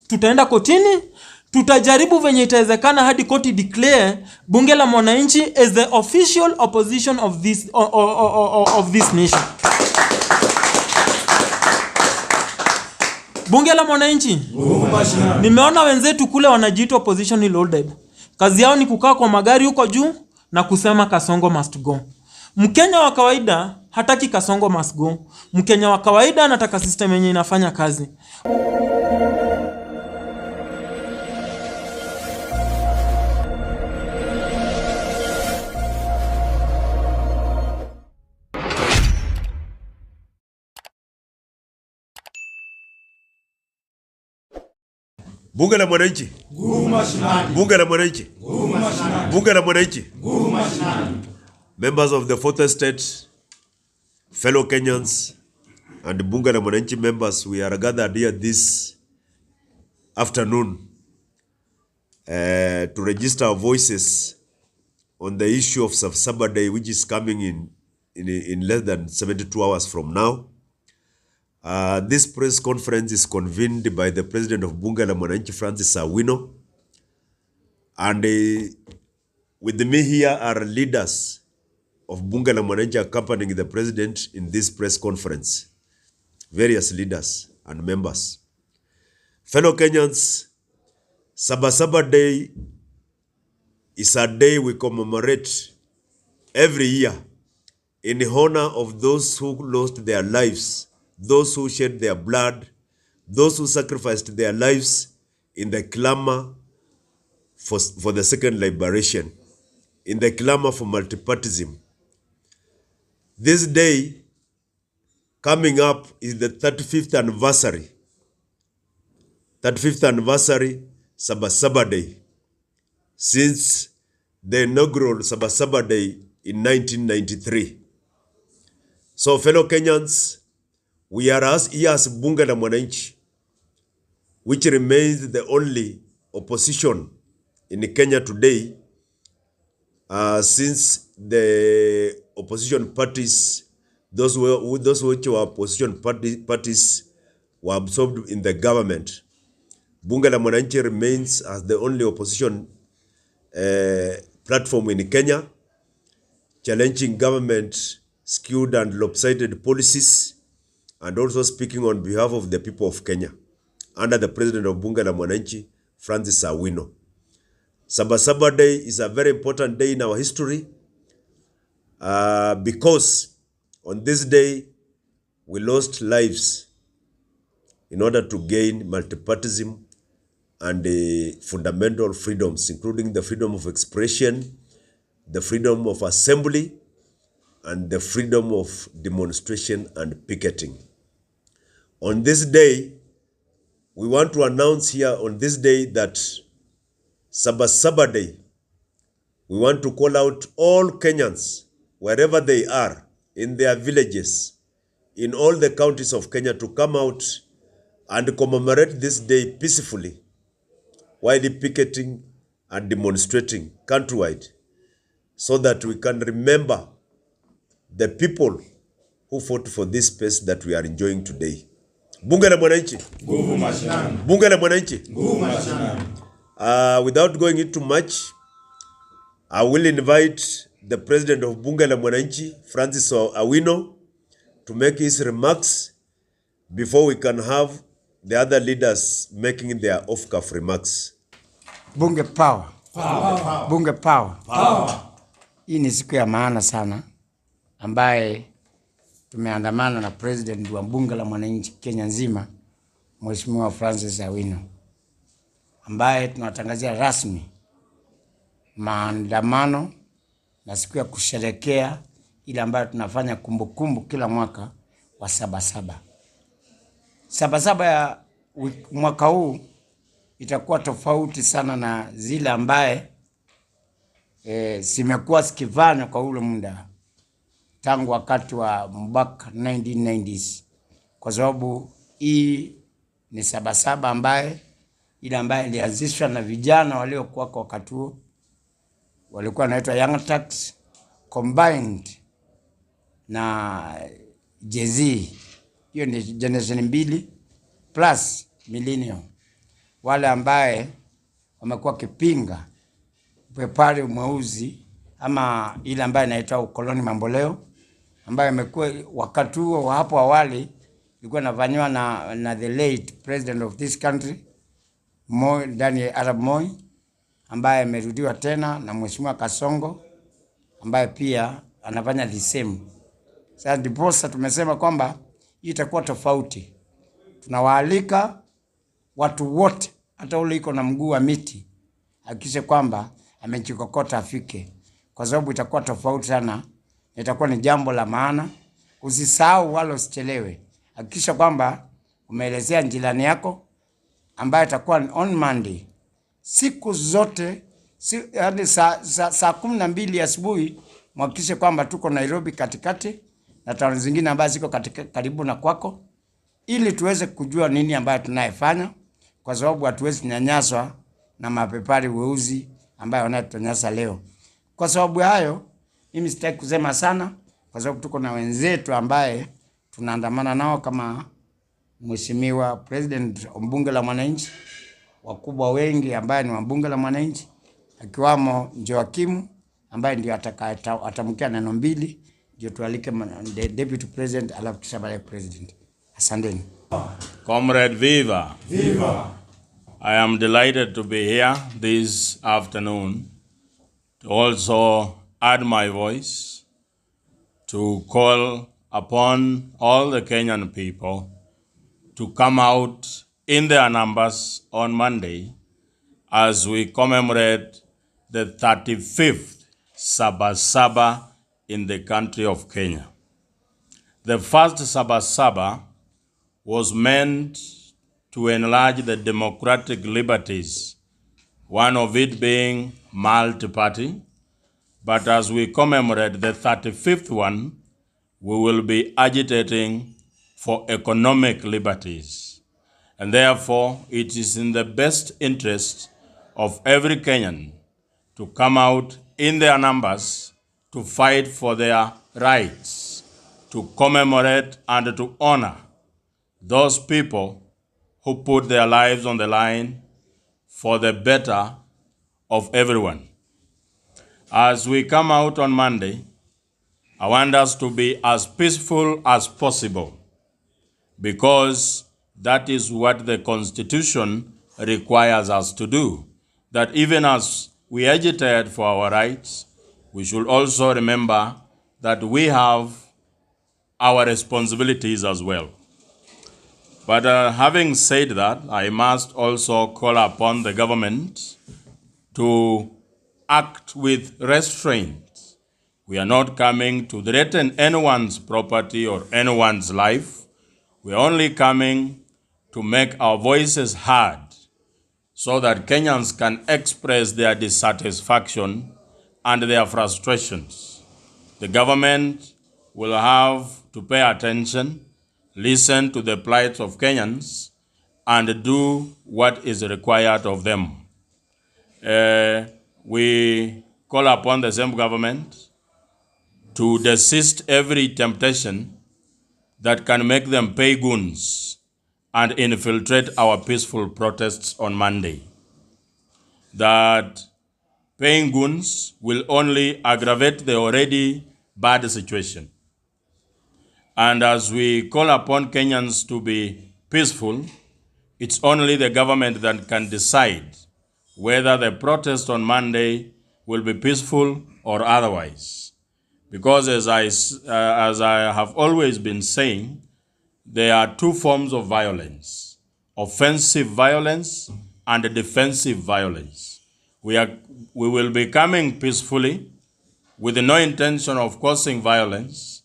Tutaenda kotini, tutajaribu venye itawezekana hadi koti declare Bunge la Mwananchi as the official opposition of this nation. Bunge la Mwananchi, nimeona wenzetu kule wanajiita opposition loaded. Kazi yao ni kukaa kwa magari huko juu na kusema Kasongo must go. Mkenya wa kawaida hataki Kasongo must go. Mkenya wa kawaida anataka system yenye inafanya kazi. Bunge la Mwananchi. Nguvu mashinani. Bunge la Mwananchi. Nguvu mashinani. Bunge la Mwananchi. Nguvu mashinani. Members of the Fourth Estate, fellow Kenyans, and Bunge la Mwananchi members, we are gathered here this afternoon to register our voices on the issue of Sabasaba Day, which is coming in less than 72 hours from now. This press conference is convened by the president of Bunge la Mwananchi, Francis Awino, and with me here are leaders of Bunge la Mwananchi accompanying the president in this press conference, various leaders and members. Fellow Kenyans, Sabasaba Day is a day we commemorate every year in honor of those who lost their lives, those who shed their blood, those who sacrificed their lives in the clamor for the second liberation, in the clamor for multipartism. This day coming up is the 35th anniversary, 35th anniversary Sabasaba Day, since the inaugural Sabasaba Day in 1993. So fellow Kenyans, we are as here as Bunge la Mwananchi, which remains the only opposition in Kenya today, since the opposition parties, those which were opposition parties were absorbed in the government. Bunge la Mwananchi remains as the only opposition platform in Kenya, challenging government skewed and lopsided policies, and also speaking on behalf of the people of Kenya, under the president of Bunge la Mwananchi, Francis Awino. Sabasaba Day is a very important day in our history, because on this day, we lost lives in order to gain multipartism and the fundamental freedoms, including the freedom of expression, the freedom of assembly, and the freedom of demonstration and picketing. On this day, we want to announce here on this day that Sabasaba Day, we want to call out all Kenyans, wherever they are, in their villages, in all the counties of Kenya, to come out and commemorate this day peacefully, while picketing and demonstrating countrywide, so that we can remember the people who fought for this space that we are enjoying today. Bunge la Mwananchi. Nguvu mashinani. Bunge la Mwananchi. Nguvu mashinani. Without going into much, I will invite the president of Bunge la Mwananchi, Francis Awino, to make his remarks before we can have the other leaders making their off-cuff remarks. Bunge power. Power. Bunge power. Power. Hii ni siku ya maana sana ambaye tumeandamana na president wa Bunge la Mwananchi Kenya nzima, Mheshimiwa Francis Awino, ambaye tunatangazia rasmi maandamano na siku ya kusherekea ile ambayo tunafanya kumbukumbu kila mwaka wa Sabasaba. Sabasaba ya mwaka huu itakuwa tofauti sana na zile ambaye zimekuwa zikifanywa kwa ule muda tangu wakati wa mwaka 1990s, kwa sababu hii ni Sabasaba ambaye ile ambaye ilianzishwa na vijana waliokuwa kwa wakati huo, walikuwa wanaitwa Young Turks combined na Gen Z. Hiyo ni generation mbili plus millennium. Wale ambaye wamekuwa wakipinga ubepari mweusi ama ile ambayo inaitwa ukoloni mamboleo, ambayo imekuwa wakati huo wa hapo awali ilikuwa inafanywa na the late president of this country Moi, Daniel Arap Moi, ambaye amerudiwa tena na Mheshimiwa Kasongo ambaye pia anafanya the same. Sasa ndiposa tumesema kwamba hii itakuwa tofauti. Tunawaalika watu wote, hata ule iko na mguu wa miti, hakikishe kwamba amejikokota afike, kwa sababu itakuwa tofauti sana, itakuwa ni jambo la maana. Usisahau wala usichelewe, hakikisha kwamba umeelezea jirani yako ambaye atakuwa on Monday siku zote yaani saa 12 asubuhi mhakikishe kwamba tuko Nairobi katikati na tauni zingine ambazo ziko katika, karibu na kwako, ili tuweze kujua nini ambayo tunayefanya, kwa sababu hatuwezi nyanyaswa na mabepari weusi ambayo wanatunyanyasa leo. Kwa sababu hayo, mimi sitaki kusema sana, kwa sababu tuko na wenzetu ambaye tunaandamana nao kama Mheshimiwa President wa Bunge la Mwananchi, wakubwa wengi ambaye ni wa Bunge la Mwananchi, akiwamo Joakimu ambaye ndio atamkia neno mbili, ndio tualike the Deputy President, alafu kisha baadaye President. Asanteni. Comrade Viva. Viva. I am delighted to be here this afternoon to also add my voice to call upon all the Kenyan people to come out in their numbers on Monday as we commemorate the 35th Sabasaba in the country of Kenya. The first Sabasaba was meant to enlarge the democratic liberties, one of it being multi-party. But as we commemorate the 35th one, we will be agitating for economic liberties. And therefore, it is in the best interest of every Kenyan to come out in their numbers to fight for their rights, to commemorate and to honor those people who put their lives on the line for the better of everyone. As we come out on Monday, I want us to be as peaceful as possible, because that is what the Constitution requires us to do. That even as we agitate for our rights, we should also remember that we have our responsibilities as well. But having said that, I must also call upon the government to act with restraint. We are not coming to threaten anyone's property or anyone's life. We are only coming to make our voices heard so that Kenyans can express their dissatisfaction and their frustrations. The government will have to pay attention, listen to the plight of Kenyans, and do what is required of them. We call upon the same government to desist every temptation that can make them pay goons and infiltrate our peaceful protests on Monday. That paying goons will only aggravate the already bad situation. And as we call upon Kenyans to be peaceful, it's only the government that can decide whether the protest on Monday will be peaceful or otherwise. Because as I have always been saying, there are two forms of violence: offensive violence and defensive violence. We will be coming peacefully with no intention of causing violence,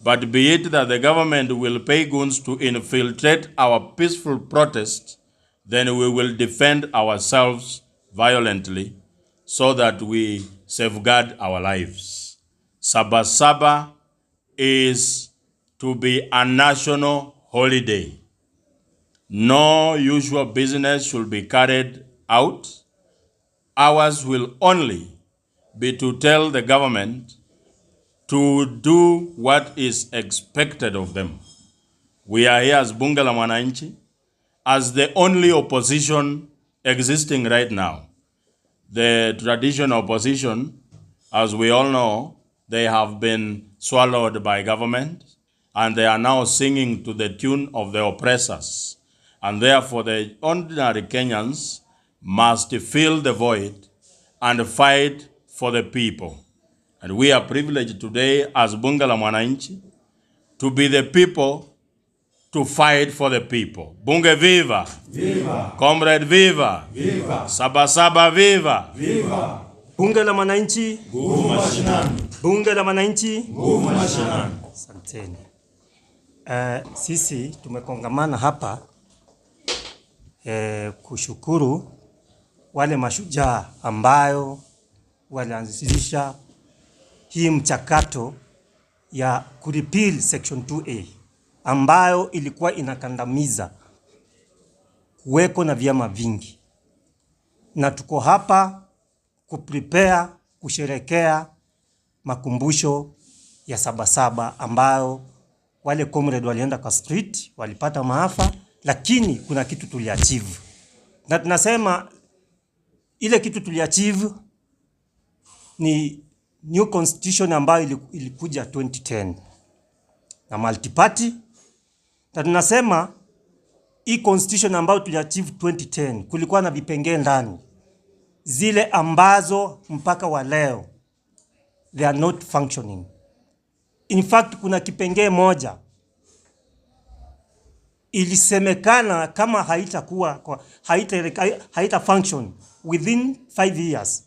but be it that the government will pay goons to infiltrate our peaceful protest, then we will defend ourselves violently so that we safeguard our lives. Sabasaba is to be a national holiday. No usual business should be carried out. Ours will only be to tell the government to do what is expected of them. We are here as Bunge la Mwananchi, as the only opposition existing right now. The traditional opposition, as we all know, they have been swallowed by government and they are now singing to the tune of the oppressors. And therefore, the ordinary Kenyans must fill the void and fight for the people. And we are privileged today as Bunge la Mwananchi to be the people to fight for the people. Bunge viva! Viva! Comrade viva! Viva! Sabasaba viva! Viva! Bunge la Mwananchi, Nguvu mashinani! Bunge la Mwananchi, Nguvu mashinani! Asanteni. Sisi tumekongamana hapa kushukuru wale mashujaa ambayo walianzisha hii mchakato ya kurepeal section 2A ambayo ilikuwa inakandamiza kuweko na vyama vingi, na tuko hapa kuprepare kusherekea makumbusho ya Sabasaba ambayo wale comrade walienda kwa street walipata maafa, lakini kuna kitu tuliachieve, na tunasema ile kitu tuliachieve ni new constitution ambayo ilikuja 2010 na multi-party, na tunasema hii constitution ambayo tuliachieve 2010 kulikuwa na vipengee ndani zile ambazo mpaka wa leo they are not functioning. In fact, kuna kipengee moja ilisemekana kama haitakuwa haita function within 5 years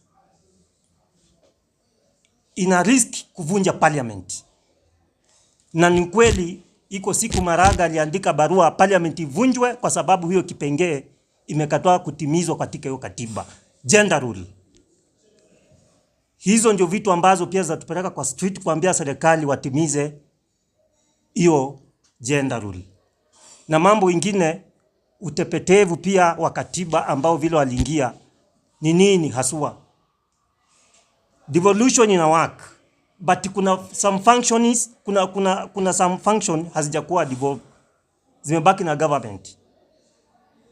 ina risk kuvunja parliament. Na ni kweli iko siku Maraga aliandika barua parliament ivunjwe kwa sababu hiyo kipengee imekataa kutimizwa katika hiyo katiba, gender rule. Hizo ndio vitu ambazo pia zinatupeleka kwa street kuambia serikali watimize hiyo gender rule. Na mambo ingine, utepetevu pia wa katiba ambao vile waliingia ni nini haswa? Devolution ina work but kuna some functions, kuna some function hazijakuwa devolved, zimebaki na government.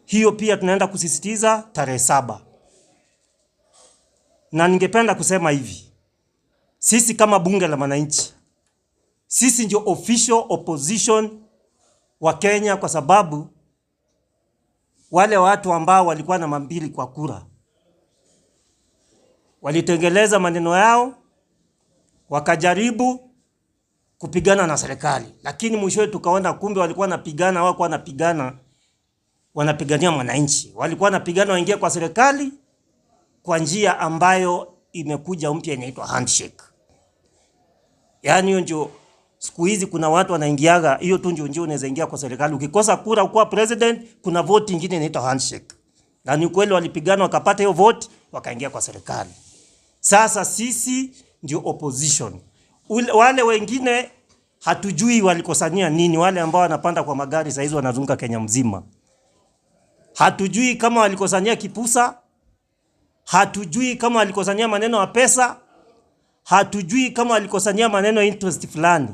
Hiyo pia tunaenda kusisitiza tarehe 7. Na ningependa kusema hivi, sisi kama Bunge la Mwananchi, sisi ndio official opposition wa Kenya, kwa sababu wale watu ambao walikuwa na mambili kwa kura walitengeleza maneno yao, wakajaribu kupigana na serikali, lakini mwishowe tukaona kumbe walikuwa wanapigana, hawakuwa wanapigana, wanapigania mwananchi, walikuwa wanapigana waingie kwa serikali kwa njia ambayo imekuja mpya inaitwa handshake. Yaani hiyo ndio siku hizi kuna watu wanaingiaga hiyo tu ndio njia unaweza ingia kwa serikali. Ukikosa kura kuwa president, kuna vote nyingine inaitwa handshake. Na ni kweli walipigana wakapata hiyo vote wakaingia kwa serikali. Sasa sisi ndio opposition. Wale wengine hatujui walikosania nini, wale ambao wanapanda kwa magari saa hizi wanazunguka Kenya mzima. Hatujui kama walikosania kipusa, hatujui kama walikosania maneno ya pesa, hatujui kama walikosania maneno ya interest fulani.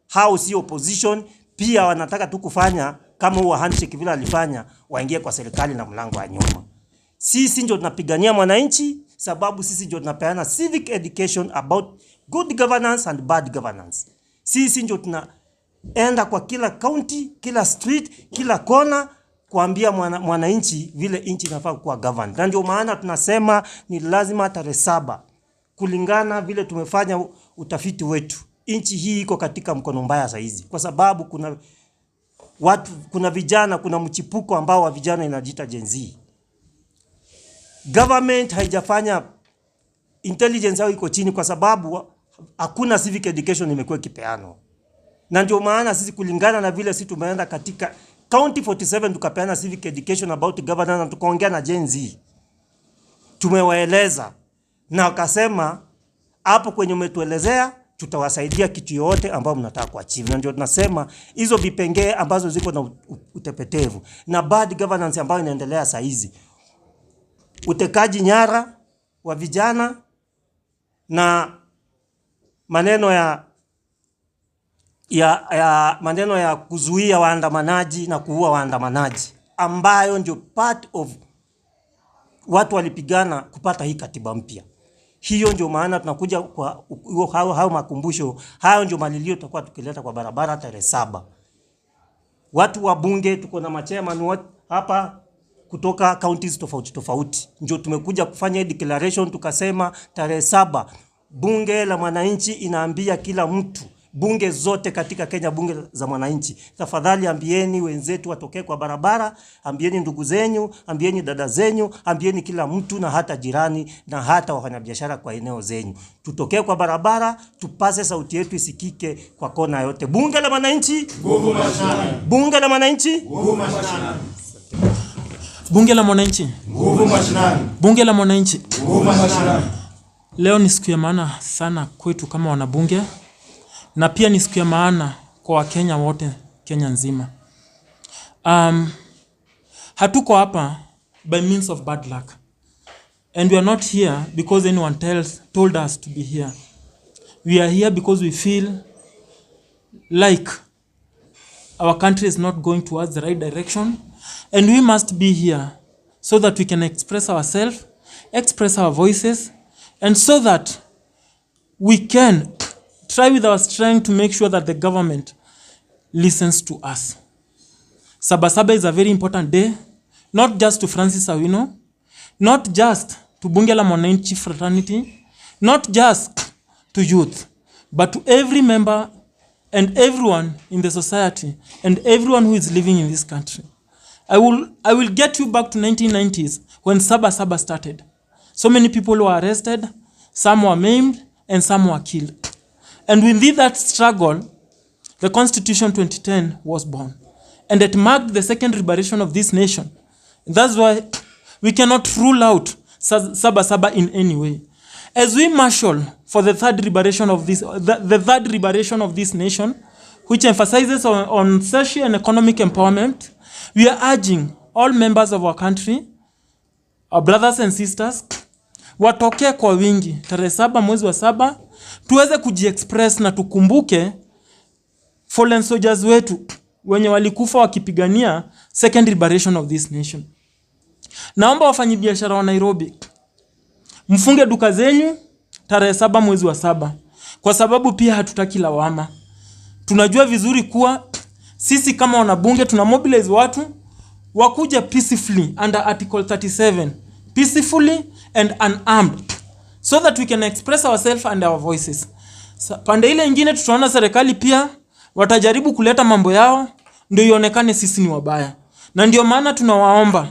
Hao si opposition, pia wanataka tu kufanya kama huo handshake vile alifanya, waingie kwa serikali na mlango wa nyuma. Sisi ndio tunapigania mwananchi, sababu sisi ndio tunapeana civic education about good governance and bad governance. Sisi ndio tunaenda kwa kila county, kila street, kila kona kuambia mwananchi vile nchi inafaa kuwa governed. Na ndio maana tunasema ni lazima tarehe 7, kulingana vile tumefanya utafiti wetu, nchi hii iko katika mkono mbaya saa hizi, kwa sababu kuna watu, kuna vijana, kuna mchipuko ambao wa vijana inajiita Gen Z. Government haijafanya intelligence yao iko chini, kwa sababu hakuna civic education imekuwa ikipeanwa. Na ndio maana sisi kulingana na vile sisi tumeenda katika County 47 tukapeana civic education about governance na tukaongea na Gen Z. Tumewaeleza na wakasema hapo kwenye umetuelezea tutawasaidia kitu yote ambayo mnataka kuachieve. Na ndio tunasema hizo vipengee ambazo ziko na utepetevu na bad governance ambayo inaendelea saa hizi, utekaji nyara wa vijana na maneno ya maneno ya kuzuia waandamanaji na kuua waandamanaji. ambayo ndio part of watu walipigana kupata hii katiba mpya. Hiyo ndio maana tunakuja kwa hayo makumbusho, hayo ndio malilio tutakuwa tukileta kwa barabara tarehe 7. Watu wa bunge, tuko na machairman hapa kutoka counties tofauti tofauti, ndio tumekuja kufanya declaration, tukasema tarehe 7 bunge la mwananchi inaambia kila mtu, bunge zote katika Kenya, bunge za mwananchi, tafadhali ambieni wenzetu watokee kwa barabara, ambieni ndugu zenyu, ambieni dada zenyu, ambieni kila mtu na hata jirani na hata wafanyabiashara kwa eneo zenyu, tutokee kwa barabara, tupase sauti yetu isikike kwa kona yote. Bunge la mwananchi, nguvu mashinani. Bunge la mwananchi, nguvu mashinani. Bunge la mwananchi, nguvu mashinani. Bunge la mwananchi, nguvu mashinani. Leo ni siku ya maana sana kwetu kama wanabunge, na pia ni siku ya maana kwa Wakenya wote Kenya nzima. Hatuko hapa by means of bad luck, and we are not here because anyone told us to be here. We are here because we feel like our country is not going towards the right direction, and we must be here so that we can express ourselves, express our voices, and so that we can try with our strength to make sure that the government listens to us. Sabasaba is a very important day, not just to Francis Awino, not just to Bunge la Mwananchi fraternity, not just to youth, but to every member and everyone in the society and everyone who is living in this country. I will get you back to 1990s when Sabasaba started. So many people were arrested, some were maimed, and some were killed. And within that struggle, the Constitution 2010 was born. And it marked the second liberation of this nation. And that's why we cannot rule out Sabasaba in any way. As we marshal for the third liberation of this, the third liberation of this nation, which emphasizes on social and economic empowerment, we are urging all members of our country, our brothers and sisters, watokee kwa wingi tarehe 7 mwezi wa 7, tuweze kujiexpress na tukumbuke fallen soldiers wetu wenye walikufa wakipigania second liberation of this nation. Naomba wafanyibiashara wa Nairobi mfunge duka zenyu tarehe 7 mwezi wa 7, kwa sababu pia hatutaki lawama. Tunajua vizuri kuwa sisi kama wanabunge tuna mobilize watu wakuja peacefully under Article 37, peacefully and unarmed, so that we can express ourselves and our voices. Pande ile ingine tutaona serikali pia watajaribu kuleta mambo yao ndio ionekane sisi ni wabaya. Na ndio maana tunawaomba,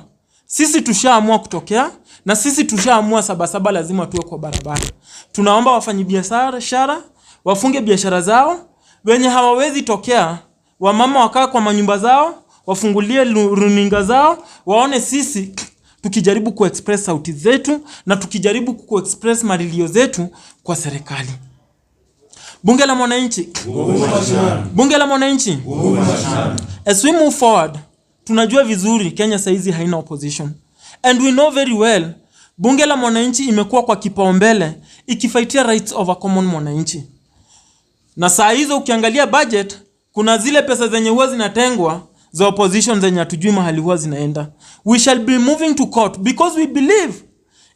sisi tushaamua kutokea na sisi tushaamua Sabasaba lazima tuwe kwa barabara. Tunaomba wafanyibiashara wafunge biashara zao, wenye hawawezi tokea wamama wakaa kwa manyumba zao, wafungulie runinga zao, waone sisi tukijaribu kuexpress sauti zetu na tukijaribu kuexpress malilio zetu kwa serikali. Bunge la Mwananchi, Bunge la Mwananchi. As we move forward, tunajua vizuri Kenya saizi haina opposition. And we know very well Bunge la Mwananchi imekuwa kwa kipaumbele ikifightia rights of a common mwananchi. Na saa hizo ukiangalia budget, kuna zile pesa zenye huwa zinatengwa za opposition zenye hatujui mahali huwa zinaenda. We shall be moving to court because we believe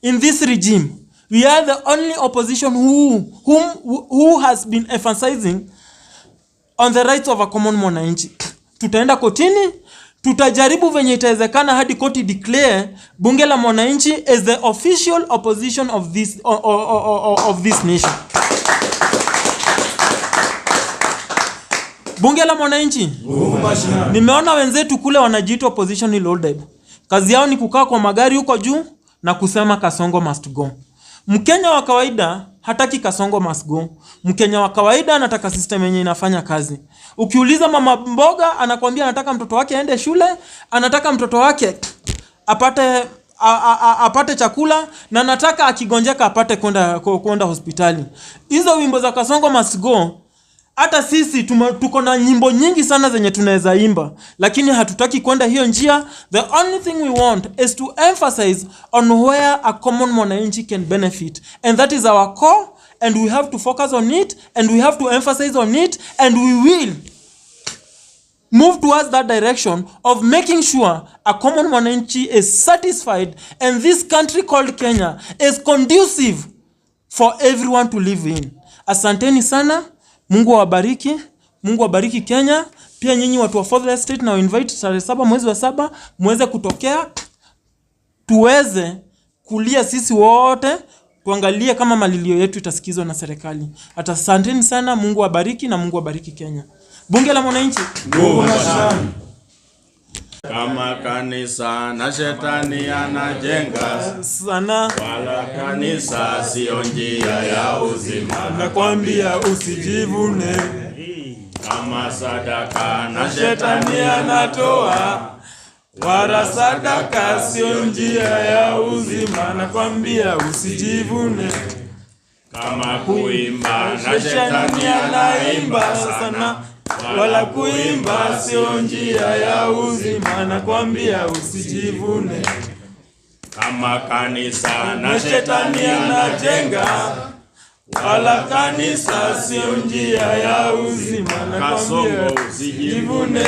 in this regime. We are the only opposition who has been emphasizing on the rights of a common mwananchi. Tutaenda kotini, tutajaribu venye itawezekana hadi koti declare Bunge la Mwananchi as the official opposition of this, of this nation. Bunge la Mwananchi. Nimeona wenzetu kule wanajiita opposition loaded. Kazi yao ni kukaa kwa magari huko juu na kusema Kasongo must go. Mkenya wa kawaida hataki Kasongo must go. Mkenya wa kawaida anataka system yenye inafanya kazi. Ukiuliza mama mboga anakuambia anataka mtoto wake aende shule, anataka mtoto wake apate chakula na anataka akigonjeka apate kwenda hospitali. Hizo wimbo za Kasongo must go, hata sisi tuko na nyimbo nyingi sana zenye tunaweza imba, lakini hatutaki kwenda hiyo njia. The only thing we want is to emphasize on where a common mwananchi can benefit, and that is our core, and we have to focus on it, and we have to emphasize on it, and we will move towards that direction of making sure a common mwananchi is satisfied and this country called Kenya is conducive for everyone to live in. Asanteni sana, Mungu awabariki, Mungu awabariki Kenya. Pia nyinyi watu wa Fourth Estate na invite tarehe 7 mwezi wa 7 muweze kutokea, tuweze kulia sisi wote, tuangalie kama malilio yetu itasikizwa na serikali. Asanteni sana, Mungu awabariki na Mungu awabariki Kenya. Bunge la Mwananchi. Nguvu mashinani. Kama kanisa na shetani anajenga Sana wala kanisa sio njia ya uzima. Nakwambia usijivune, Kama sadaka na shetani anatoa, wala sadaka sio njia ya uzima. Nakwambia usijivune, Kama kuimba na shetani anaimba sana, wala kuimba sio njia ya uzima. Nakwambia usijivune, Kama kanisa na shetani anajenga, wala kanisa sio njia ya uzima. Kasongo Nakwambia usijivune.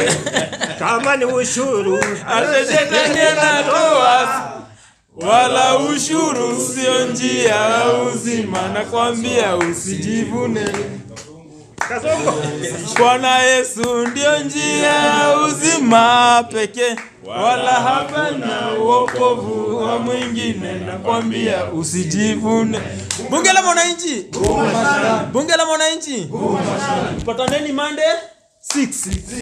Kama ni ushuru Shetani anatoa, wala ushuru sio njia ya uzima. Nakwambia usijivune. Bwana Yesu ndio njia ya uzima pekee, wala hapana wokovu wa mwingine. Nakwambia usijivune. Bunge la Mwananchi, Bunge la Mwananchi, pataneni Monday 6.